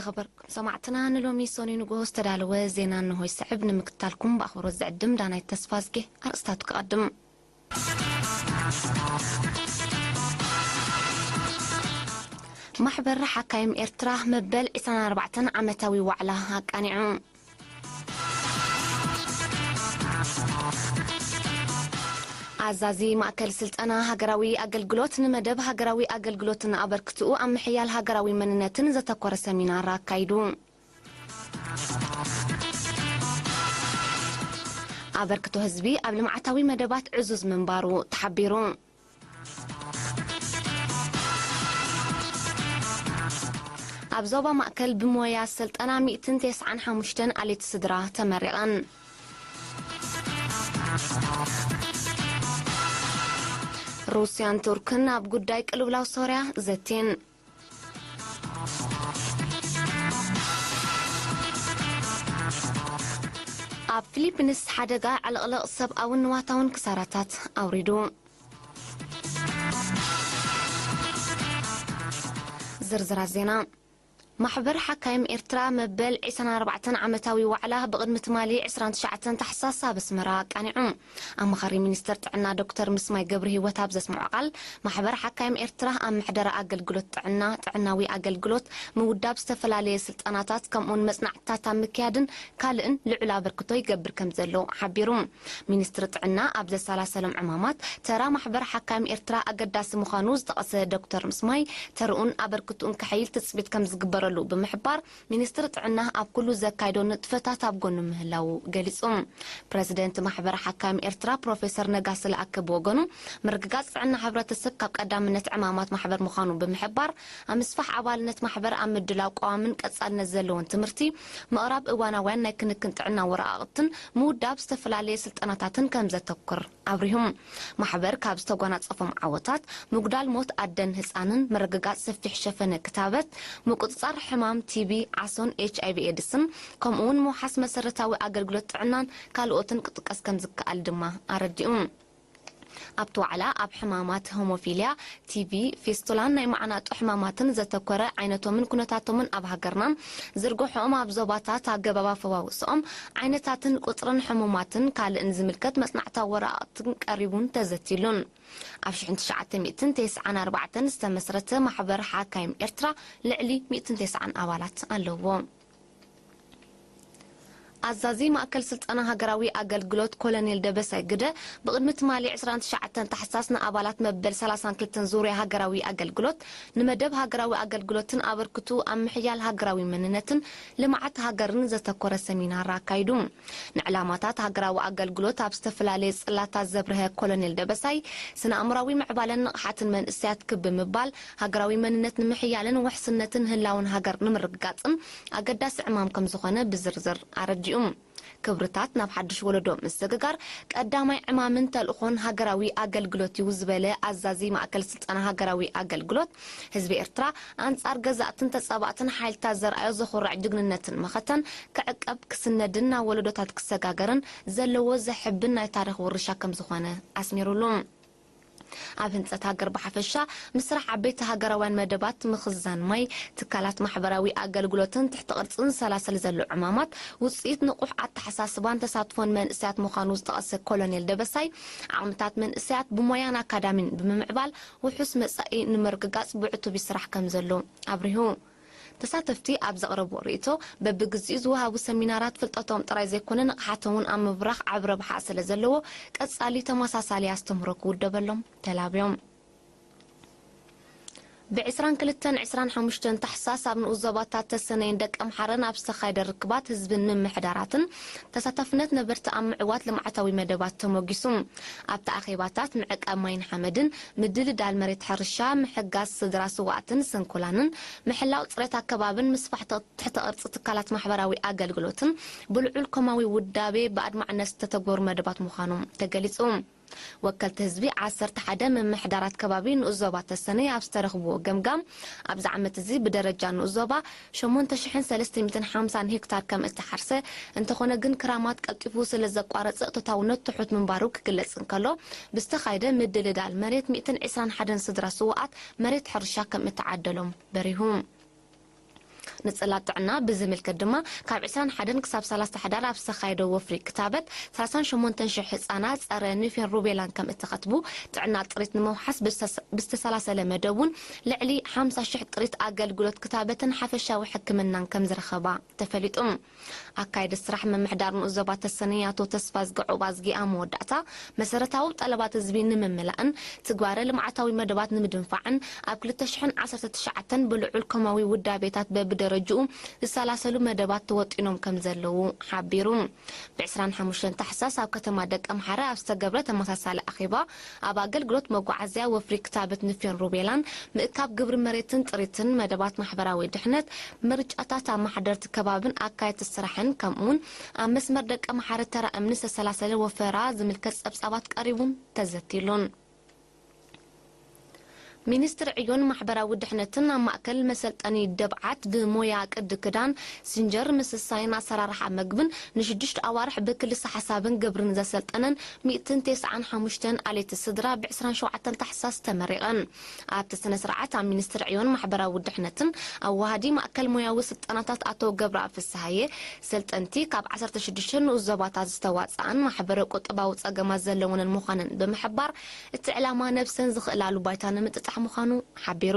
ዝኸበርኩም ሰማዕትና፣ ንሎሚ ሰኑይ ንግሆ ዝተዳለወ ዜና እንሆ ይስዕብ። ንምክትታልኩም ብኣኽብሮት ዝዕድም ዳናይት ተስፋዝጌ። ኣርእስታቱ ክቐድም። ማሕበር ሓካይም ኤርትራ መበል ዕስራን ኣርባዕተን ዓመታዊ ዋዕላ ኣቃኒዑ። ኣዛዚ ማእከል ስልጠና ሃገራዊ ኣገልግሎት ንመደብ ሃገራዊ ኣገልግሎትን ኣበርክትኡ ኣብ ምሕያል ሃገራዊ መንነትን ዘተኮረ ሰሚናር ኣካይዱ። ኣበርክቶ ህዝቢ ኣብ ልምዓታዊ መደባት ዕዙዝ ምንባሩ ተሓቢሩ። ኣብ ዞባ ማእከል ብሞያ ስልጠና ሚእትን ተስዓን ሓሙሽተን ኣሌት ስድራ ተመሪቐን። ሩስያን ቱርክን ኣብ ጉዳይ ቅልውላው ሶርያ ዘትየን። ኣብ ፊሊፒንስ ሓደጋ ዕልቕልቕ ሰብኣውን ንዋታውን ክሳራታት ኣውሪዱ። ዝርዝራት ዜና። ማሕበር ሓካይም ኤርትራ መበል ዕስራን ኣርባዕተን ዓመታዊ ዋዕላ ብቕድሚ ትማሊ ዕስራን ትሽዓተን ታሕሳስ ኣብ ኣስመራ ኣቃኒዑ። ኣማኻሪ ሚኒስትር ጥዕና ዶክተር ምስማይ ገብረ ህይወት ኣብ ዘስምዖ ቃል፣ ማሕበር ሓካይም ኤርትራ ኣብ ምሕደራ ኣገልግሎት ጥዕና፣ ጥዕናዊ ኣገልግሎት ምውዳብ ዝተፈላለየ ስልጠናታት ከምኡውን መጽናዕትታት ኣብ ምክያድን ካልእን ልዑል ኣበርክቶ ይገብር ከም ዘሎ ሓቢሩ። ሚኒስትሪ ጥዕና ኣብ ዘሰላሰሎም ዕማማት፣ ተራ ማሕበር ሓካይም ኤርትራ ኣገዳሲ ምዃኑ ዝጠቐሰ ዶክተር ምስማይ፣ ተርኡን ኣበርክትኡን ከሐይል ትጽቢት ከም ዝግበረሉ ብምሕባር፣ ሚኒስትሪ ጥዕና ኣብ ኩሉ ዘካይዶ ንጥፈታት ኣብ ጎኑ ምህላዉ ገሊጹ። ፕረዚደንት ማሕበር ሓካይም ኤርትራ ፕሮፌሰር ነጋሲ ለኣከ ብወገኑ፣ ምርግጋጽ ጥዕና ሕብረተሰብ ካብ ቀዳምነት ዕማማት ማሕበር ምዃኑ ብምሕባር፣ ኣብ ምስፋሕ ኣባልነት ማሕበር ኣብ ምድላው ቀዋምን ቀጻልነት ዘለዎን ትምህርቲ፣ ምቕራብ እዋናውያን ናይ ክንክን ጥዕና ወረቓቕትን ምውዳብ ዝተፈላለየ ስልጠናታትን ከም ዘተኩር ኣብሪሁ። ማሕበር ካብ ዝተጓናጸፎም ዓወታት፣ ምጉዳል ሞት ኣደን ህጻንን፣ ምርግጋጽ ሰፊሕ ሸፈነ ክታበት፣ ምቁጽጻር ሕማም ቲቢ፣ ዓሶን ኤችኣይቪ ኤድስን፣ ከምኡውን ምውሓስ መሰረታዊ ኣገልግሎት ጥዕናን ካልኦትን ክጥቀስ ከም ዝከኣል ድማ ኣረዲኡ። ኣብቲ ዋዕላ ኣብ ሕማማት ሆሞፊልያ፣ ቲቪ፣ ፊስቱላን ናይ ማዕናጡ ሕማማትን ዘተኮረ ዓይነቶምን ኩነታቶምን ኣብ ሃገርናን ዝርግሐኦም ኣብ ዞባታት ኣገባብ ኣፈዋውስኦም ዓይነታትን ቁጽርን ሕሙማትን ካልእን ዝምልከት መጽናዕታዊ ወረቓቕትን ቀሪቡን ተዘቲሉን። ኣብ ሽሕን ትሽዓተ ሚእትን ተስዓን ኣርባዕተን ዝተመስረተ ማሕበር ሓካይም ኤርትራ ልዕሊ ሚእትን ተስዓን ኣባላት ኣለዎ። ኣዛዚ ማእከል ስልጠና ሃገራዊ ኣገልግሎት ኮሎኔል ደበሳይ ግደ ብቕድሚ ትማሊ ዕስራን ትሽዓተን ታሕሳስ ንኣባላት መበል ሰላሳን ክልተን ዙርያ ሃገራዊ ኣገልግሎት ንመደብ ሃገራዊ ኣገልግሎትን ኣበርክቱ ኣብ ምሕያል ሃገራዊ መንነትን ልምዓት ሃገርን ዘተኮረ ሰሚናር ኣካይዱ። ንዕላማታት ሃገራዊ ኣገልግሎት ኣብ ዝተፈላለየ ጽላታት ዘብርሀ ኮሎኔል ደበሳይ፣ ስነ ኣእምራዊ ምዕባለን ንቕሓትን መንእሰያት ክብ ብምባል፣ ሃገራዊ መንነት ንምሕያልን ውሕስነትን ህላውን ሃገር ንምርግጋጽን ኣገዳሲ ዕማም ከም ዝኾነ ብዝርዝር ኣረዲኡ። ክብርታት ናብ ሓድሽ ወለዶ ምስግጋር ቀዳማይ ዕማምን ተልእኾን ሃገራዊ ኣገልግሎት እዩ ዝበለ ኣዛዚ ማእከል ስልጠና ሃገራዊ ኣገልግሎት፣ ህዝቢ ኤርትራ ኣንጻር ገዛእትን ተጻባእትን ሓይልታት ዘርኣዮ ዘኹርዕ ጅግንነትን መኸተን ክዕቀብ፣ ክስነድን ናብ ወለዶታት ክሰጋገርን ዘለዎ ዘሕብን ናይ ታሪኽ ውርሻ ከም ዝኾነ ኣስሚሩሉ። ኣብ ህንጸት ሃገር ብሓፈሻ፣ ምስራሕ ዓበይቲ ሃገራውያን መደባት፣ ምኽዛን ማይ፣ ትካላት ማሕበራዊ ኣገልግሎትን ትሕቲ ቅርጽን ዝሰላሰል ዘሎ ዕማማት፣ ውጽኢት ንቑሕ ኣተሓሳስባን ተሳትፎን መንእሰያት ምዃኑ ዝጠቐሰ ኮሎኔል ደበሳይ፣ ዓቕምታት መንእሰያት ብሞያን ኣካዳሚን ብምምዕባል፣ ውሑስ መጻኢ ንምርግጋጽ ብዕቱብ ይስራሕ ከም ዘሎ ኣብሪሁ። ተሳተፍቲ ኣብ ዘቕረብዎ ርእይቶ፣ በብግዚኡ ዝወሃቡ ሰሚናራት ፍልጠቶም ጥራይ ዘይኮነ ንቕሓቶም እውን ኣብ ምብራኽ ዓቢ ረብሓ ስለ ዘለዎ፣ ቀጻሊ ተመሳሳሊ ኣስተምህሮ ክውደበሎም ተላብዮም። ብዕስራን ክልተን ዕስራን ሓሙሽተን ታሕሳስ ኣብ ንኡስ ዞባታት ተሰነይን ደቀምሓረን ኣብ ዝተኻየደ ርክባት ህዝብን ምምሕዳራትን ተሳታፍነት ነበርቲ ኣብ ምዕዋት ልምዓታዊ መደባት ተሞጊሱ። ኣብቲ ኣኼባታት ምዕቃብ ማይን ሓመድን፣ ምድልዳል መሬት ሕርሻ፣ ምሕጋዝ ስድራ ስዋእትን ስንኩላንን፣ ምሕላው ጽሬት ኣከባብን ምስፋሕ ተ-፣ ትሕተ ቅርጺ ትካላት ማሕበራዊ ኣገልግሎትን ብልዑል ኮማዊ ውዳቤ ብኣድማዕነት ዝተተግበሩ መደባት ምዃኖም ተገሊጹ። ወከልቲ ህዝቢ ዓሰርተ ሓደ ምምሕዳራት ከባቢ ንኡስ ዞባ ተሰነይ ኣብ ዝተረኽብዎ ገምጋም፣ ኣብዚ ዓመት እዚ ብደረጃ ንኡስ ዞባ ሸሞንተ ሽሕን ሰለስተ ሚእትን ሓምሳን ሄክታር ከም እተሓርሰ፣ እንተኾነ ግን ክራማት ቀልጢፉ ስለ ዘቋረጸ እቶታውነት ትሑት ምንባሩ ክግለጽ እንከሎ፣ ብዝተኻየደ ምድልዳል መሬት ሚእትን ዕስራን ሓደን ስድራ ስዉኣት መሬት ሕርሻ ከም እተዓደሎም በሪሁ። ንጽላት ጥዕና ብዝምልከት ድማ፣ ካብ ዕስራን ሓደን ክሳብ ሰላሳ ሕዳር ኣብ ዝተኻየደ ወፍሪ ክታበት፣ ሰላሳን ሸሞንተን ሽሕ ህጻናት ጸረ ኒፌን ሩቤላን ከም እተኸትቡ፣ ጥዕና ጥሪት ንምውሓስ ብዝተሰ-፣ ብዝተሰላሰለ መደብ እውን ልዕሊ ሓምሳ ሽሕ ጥሪት ኣገልግሎት ክታበትን ሓፈሻዊ ሕክምናን ከም ዝረኸባ ተፈሊጡ። ኣካየዲ ስራሕ ምምሕዳር ንኡስ ዞባ ተሰነይ ኣቶ ተስፋዝጊ ዑባዝጊ ኣብ መወዳእታ፣ መሰረታዊ ጠለባት ህዝቢ ንምምላእን ትግባረ ልምዓታዊ መደባት ንምድንፋዕን ኣብ ክልተ ሽሕን ዓሰርተ ትሽዓተን ብልዑል ኮማዊ ውዳቤታት በብደረጅኡ ዝሰላሰሉ መደባት ተወጢኖም ከም ዘለዉ ሓቢሩ። ብ ዕስራን ሓሙሽተን ታሕሳስ ኣብ ከተማ ደቀምሓረ ኣብ ዝተገብረ ተመሳሳሊ ኣኼባ፣ ኣብ ኣገልግሎት መጓዓዝያ ወፍሪ ክታበት ንፌን ሩቤላን ምእካብ ግብሪ መሬትን ጥሪትን መደባት ማሕበራዊ ድሕነት፣ ምርጫታት ኣመሓደርቲ ከባብን ኣካየድቲ ስራሕን፣ ከምኡውን ኣብ መስመር ደቀምሓረ ተራ እምኒ ዝተሰላሰለ ወፈራ ዝምልከት ጸብጻባት ቀሪቡን ተዘቲሉን። ሚኒስትሪ ዕዮን ማሕበራዊ ድሕነትን ኣብ ማእከል መሰልጠኒ ደብዓት ብሞያ ቅዲ ክዳን፣ ሲንጀር ምስሳይን ኣሰራርሓ መግብን ንሽዱሽተ ኣዋርሕ ብክልሰ ሓሳብን ግብርን ዘሰልጠነን ሚእትን ተስዓን ሓሙሽተን ኣሌት ስድራ ብ ዕስራን ሸውዓተን ታሕሳስ ተመሪቐን። ኣብቲ ስነ ስርዓት ኣብ ሚኒስትሪ ዕዮን ማሕበራዊ ድሕነትን ኣዋሃዲ ማእከል ሞያዊ ስልጠናታት ኣቶ ገብረኣብ ፍስሃየ፣ ሰልጠንቲ ካብ ዓሰርተ ሽዱሽተ ንኡስ ዞባታት ዝተዋጽኣን ማሕበረ ቁጠባዊ ጸገማት ዘለወንን ምዃነን ብምሕባር፣ እቲ ዕላማ ነብሰን ዝኽእላሉ ባይታ ንምጥጣሕ ምዃኑ ሓቢሩ።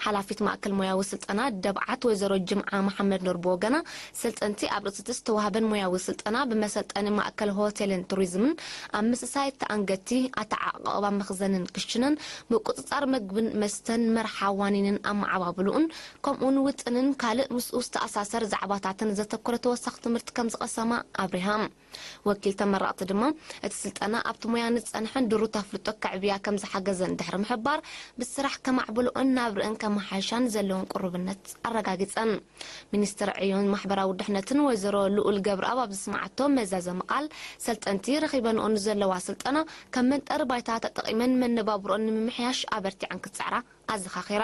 ሓላፊት ማእከል ሞያዊ ስልጠና ደብዓት ወይዘሮ ጅምዓ መሓመድ ኑር ብወገና፣ ሰልጠንቲ ኣብ ርእሲ እቲ ዝተዋህበን ሞያዊ ስልጠና ብመሰልጠኒ ማእከል ሆቴልን ቱሪዝምን ኣብ ምስሳይ ተኣንገድቲ፣ ኣተዓቓቕባ መኽዘንን ክሽነን፣ ምቁጽጻር መግብን መስተን፣ መርሓ ዋኒንን ኣመዓባብልኡን፣ ከምኡውን ውጥንን ካልእ ምስኡ ዝተኣሳሰር ዛዕባታትን ዘተኮረ ተወሳኺ ትምህርቲ ከም ዝቐሰማ ኣብሪሃ። ወኪል ተመረቕቲ ድማ፣ እቲ ስልጠና ኣብቲ ሞያ ንዝጸንሐን ድሩት ኣፍልጦ ከዕብያ ከም ዝሓገዘን ድሕሪ ምሕባር፣ ብስራሕ ከማዕብልኦን ናብርአን ከመሓይሻን ዘለወን ቅሩብነት ኣረጋጊጸን። ሚኒስትር ዕዮን ማሕበራዊ ድሕነትን ወይዘሮ ልኡል ገብረኣብ ኣብ ዘስምዓቶ መዛዘሚ ቃል፣ ሰልጠንቲ ረኺበንኦ ንዘለዋ ስልጠና ከም መንጠሪ ባይታ ተጠቒመን መነባብሮኦን ንምምሕያሽ ኣበርቲዐን ክጽዕራ ኣዘኻኺራ።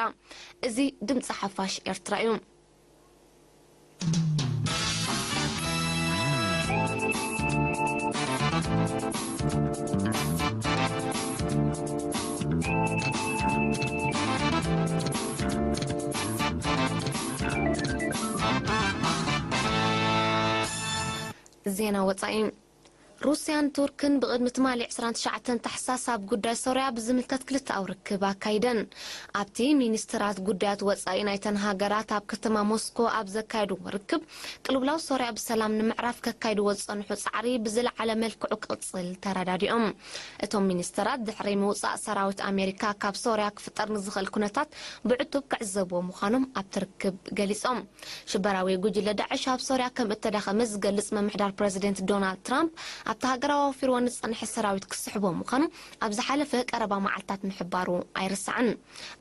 እዚ ድምጺ ሓፋሽ ኤርትራ እዩ። ዜና ወጻኢ። ሩስያን ቱርክን ብቕድሚ ትማሊ ዕስራን ትሽዓተን ታሕሳስ ኣብ ጉዳይ ሶርያ ብዝምልከት ክልተኣዊ ርክብ ኣካይደን። ኣብቲ ሚኒስትራት ጉዳያት ወጻኢ ናይተን ሃገራት ኣብ ከተማ ሞስኮ ኣብ ዘካየድዎ ርክብ፣ ቅልውላው ሶርያ ብሰላም ንምዕራፍ ከካይድዎ ዝጸንሑ ጻዕሪ ብዝለዓለ መልክዑ ክቕጽል ተረዳዲኦም። እቶም ሚኒስትራት ድሕሪ ምውጻእ ሰራዊት ኣሜሪካ ካብ ሶርያ ክፍጠር ንዝኽእል ኩነታት ብዕቱብ ክዕዘብዎ ምዃኖም ኣብቲ ርክብ ገሊጾም። ሽበራዊ ጉጅለ ዳዕሽ ኣብ ሶርያ ከም እተዳኸመ ዝገልጽ ምምሕዳር ፕረዚደንት ዶናልድ ትራምፕ፣ ኣብታ ሃገር ኣዋፊርዎ ንዝጸንሐ ሰራዊት ክስሕቦ ምዃኑ ኣብ ዝሓለፈ ቀረባ መዓልታት ምሕባሩ ኣይርሳዕን።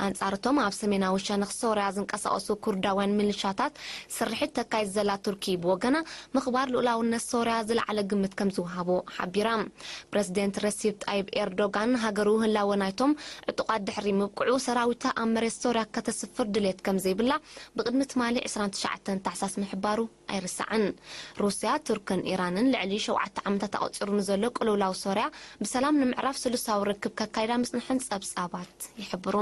ኣንጻር እቶም ኣብ ሰሜናዊ ሸነኽ ሶርያ ዝንቀሳቐሱ ኩርዳውያን ሚሊሻታት ስርሒት ተካይድ ዘላ ቱርኪ ብወገና፣ ምኽባር ልኡላውነት ሶርያ ዝለዓለ ግምት ከም ዝወሃቦ ሓቢራ። ፕረዚደንት ረሲፕ ጣይብ ኤርዶጋን፣ ሃገሩ ህላወ ናይቶም ዕጡቓት ድሕሪ ምብቅዑ፣ ሰራዊታ ኣብ መሬት ሶርያ ከተስፍር ድሌት ከም ዘይብላ ብቕድሚ ትማሊ ዕስራን ትሽዓተን ታሕሳስ ምሕባሩ ኣይርሳዕን። ሩስያ፣ ቱርክን ኢራንን ልዕሊ ሸውዓተ ዓመታት ኣቑጺሩ ንዘሎ ቅልውላው ሶርያ ብሰላም ንምዕራፍ ስሉሳዊ ርክብ ከካይዳ ምጽንሐን ጸብጻባት ይሕብሩ።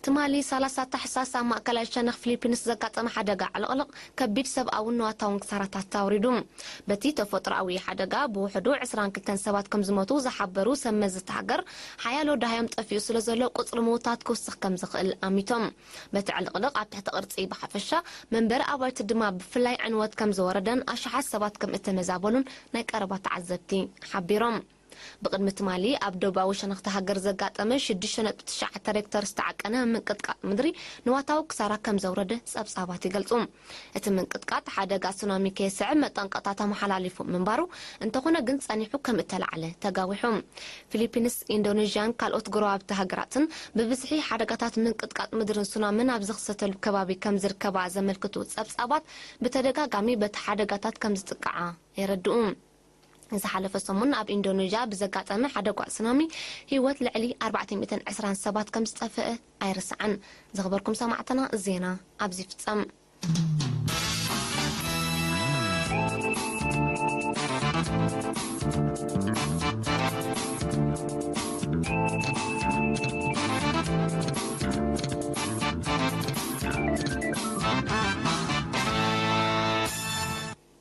ትማሊ ሰላሳ ታሕሳስ ኣብ ማእከላይ ሸነኽ ፊሊፒንስ ዘጋጠመ ሓደጋ ዕልቕልቕ ከቢድ ሰብኣውን ንዋታውን ክሳራታት ኣውሪዱ። በቲ ተፈጥሮኣዊ ሓደጋ ብውሕዱ ዕስራን ክልተን ሰባት ከም ዝሞቱ ዝሓበሩ ሰብ መዚ እታ ሃገር፣ ሓያሎ ደሃዮም ጠፊኡ ስለ ዘሎ ቁጽሪ ምዉታት ክውስኽ ከም ዝኽእል ኣሚቶም። በቲ ዕልቕልቕ ኣብ ትሕቲ ቅርጺ ብሓፈሻ፣ መንበሪ ኣባይቲ ድማ ብፍላይ ዕንወት ከም ዝወረደን ኣሽሓት ሰባት ከም እተመዛበሉን ናይ ቀረባ ተዓዘብቲ ሓቢሮም። ብቕድሚ ትማሊ ኣብ ደቡባዊ ሸነኽቲ ሃገር ዘጋጠመ ሽዱሽተ ነጥቢ ትሽዓተ ሬክተር ዝተዓቀነ ምንቅጥቃጥ ምድሪ ንዋታዊ ክሳራ ከም ዘውረደ ጸብጻባት ይገልጹ። እቲ ምንቅጥቃጥ ሓደጋ ሱናሚ ከየስዕብ መጠንቀቕታ ተመሓላሊፉ ምንባሩ፣ እንተኾነ ግን ጸኒሑ ከም እተላዕለ ተጋዊሑ። ፊሊፒንስ፣ ኢንዶኔዥያን ካልኦት ጎረባብቲ ሃገራትን ብብዝሒ ሓደጋታት ምንቅጥቃጥ ምድርን ሱናምን ኣብ ዝኽሰተሉ ከባቢ ከም ዝርከባ ዘመልክቱ ጸብጻባት፣ ብተደጋጋሚ በቲ ሓደጋታት ከም ዝጥቅዓ የረድኡ። ዝሓለፈ ሰሙን ኣብ ኢንዶኔዥያ ብዘጋጠመ ሓደ ጓዕ ሱናሚ ህይወት ልዕሊ ኣርባዕተ ሚእትን ዕስራን ሰባት ከም ዝጠፍአ ኣይርሳዕን። ዝኽበርኩም ሰማዕትና፣ ዜና ኣብዚ ይፍጸም።